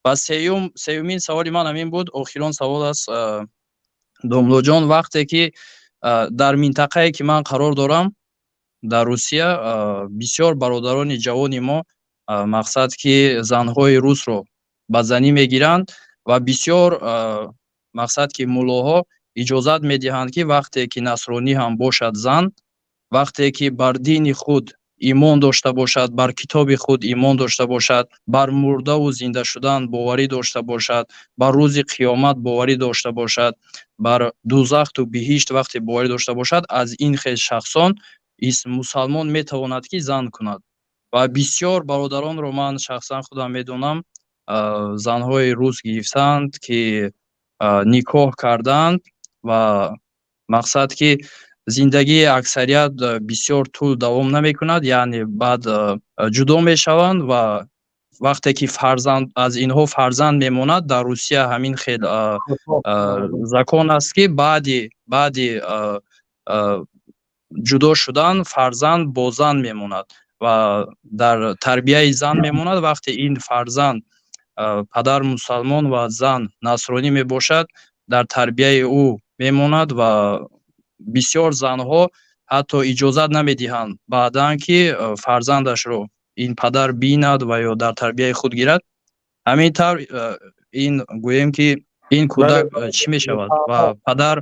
Ва сеюмин саволи ман ҳамин буд, охирон савол аст, домлоҷон. Вақте ки дар минтақае, ки ман қарор дорам, дар Русия, бисёр бародарони ҷавони мо, мақсад ки занҳои русро ба занӣ мегиранд ва бисёр, мақсад ки муллоҳо иҷозат медиҳанд, ки вақте ки насронӣ ҳам бошад зан, вақте ки бар дини худ имон дошта бошад, бар китоби худ имон дошта бошад, бар мурдаву зинда шудан боварӣ дошта бошад, бар рӯзи қиёмат боварӣ дошта бошад, бар дузахту биҳишт вақте боварӣ дошта бошад, аз ин хел шахсон мусалмон метавонад, ки зан кунад. Ва бисёр бародаронро ман шахсан худам медонам, занҳои рус гирифтаанд, ки никоҳ кардаанд ва мақсад ки зиндагии аксарият бисёр тӯл давом намекунад, яъне баъд ҷудо мешаванд. Ва вақте ки фарзанд аз инҳо фарзанд мемонад, дар Русия ҳамин хел закон аст, ки баъди ҷудо шудан фарзанд бо зан мемонад ва дар тарбияи зан мемонад. Вақте ин фарзанд падар мусалмон ва зан насронӣ мебошад, дар тарбияи ӯ мемонад ва бисёр занҳо ҳатто иҷозат намедиҳанд баъдан, ки фарзандашро ин падар бинад ва ё дар тарбияи худ гирад. Ҳамин тавр ин гӯем, ки ин кӯдак чӣ мешавад ва падар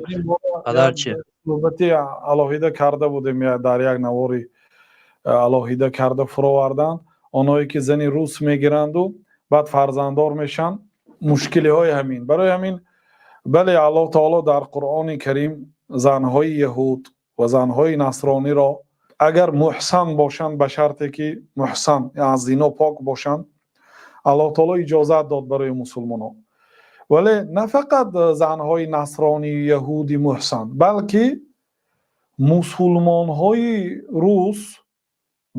чи? Суҳбати алоҳида карда будем, дар як навори алоҳида карда фуровардан. Онҳое ки зани рус мегиранду баъд фарзанддор мешаванд, мушкилиҳои ҳамин. Барои ҳамин, бале, Аллоҳ таоло дар Қуръони Карим занҳои яҳуд ва занҳои насрониро, агар муҳсан бошанд, ба шарте ки муҳсан, аз зино пок бошанд, Аллоҳ таоло иҷозат дод барои мусулмонон. Вале на фақат занҳои насронию яҳуди муҳсан, балки мусулмонҳои рус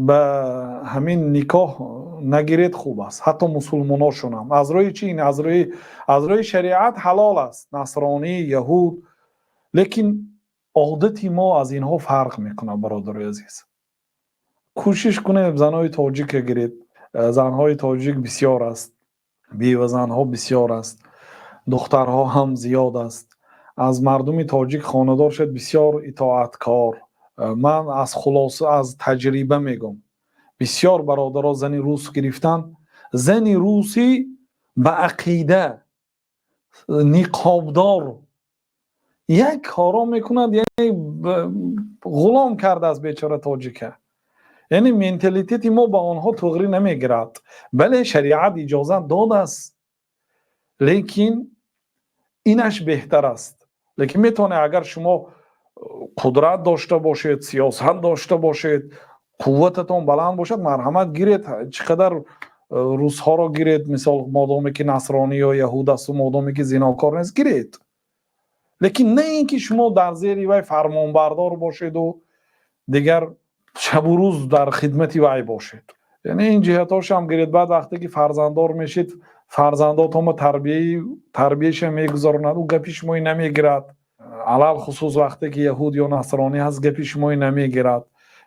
ба ҳамин никоҳ нагиред, хуб аст. Ҳатто мусулмоношонам. Аз рӯи чи? Аз рӯи шариат ҳалол аст насронӣ, яҳуд, лекин одати мо аз инҳо фарқ мекунад. Бародарои азиз, кӯшиш кунед, занҳои тоҷика гиред. Занҳои тоҷик бисёр аст, бевазанҳо бисёр аст, духтарҳо ҳам зиёд аст. Аз мардуми тоҷик хонадор шуд, бисёр итоаткор. Ман аз хулоса, аз таҷриба мегӯм, бисёр бародаро зани рус гирифтанд. Зани русӣ ба ақида, ниқобдор як коро мекунад, яъне ғулом кардааст бечора тоҷика. Яъне менталитети мо ба онҳо туғрӣ намегирад. Бале, шариат иҷозат додааст, лекин инаш беҳтар аст. Лекин метавонед, агар шумо қудрат дошта бошед, сиёсат дошта бошед, қуввататон баланд бошад, марҳамат, гиред. Чӣ қадар русҳоро гиред, мисол, модоме ки насронӣ ё яҳуд асту модоме ки зинокор нест, гиред. Лекин на ин ки шумо дар зери вай фармонбардор бошеду дигар шабу рӯз дар хидмати вай бошед. Яъне ин ҷиҳатҳошам гиред. Баъд вақте ки фарзанддор мешед, фарзандотонро тарбияша мегузаронад, ӯ гапи шумои намегирад. Алалхусус вақте ки яҳуд ё насронӣ ҳаст, гапи шумои намегирад,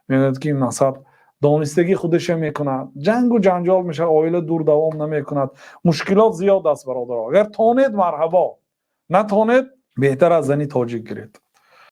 мегӯяд, ки масал донистагӣ худаша мекунад, ҷангу ҷанҷол мешавад, оила дур давом намекунад, мушкилот зиёд аст. Бародаро, агар тонед, марҳабо, натонед, беҳтар аз зани тоҷик гиред.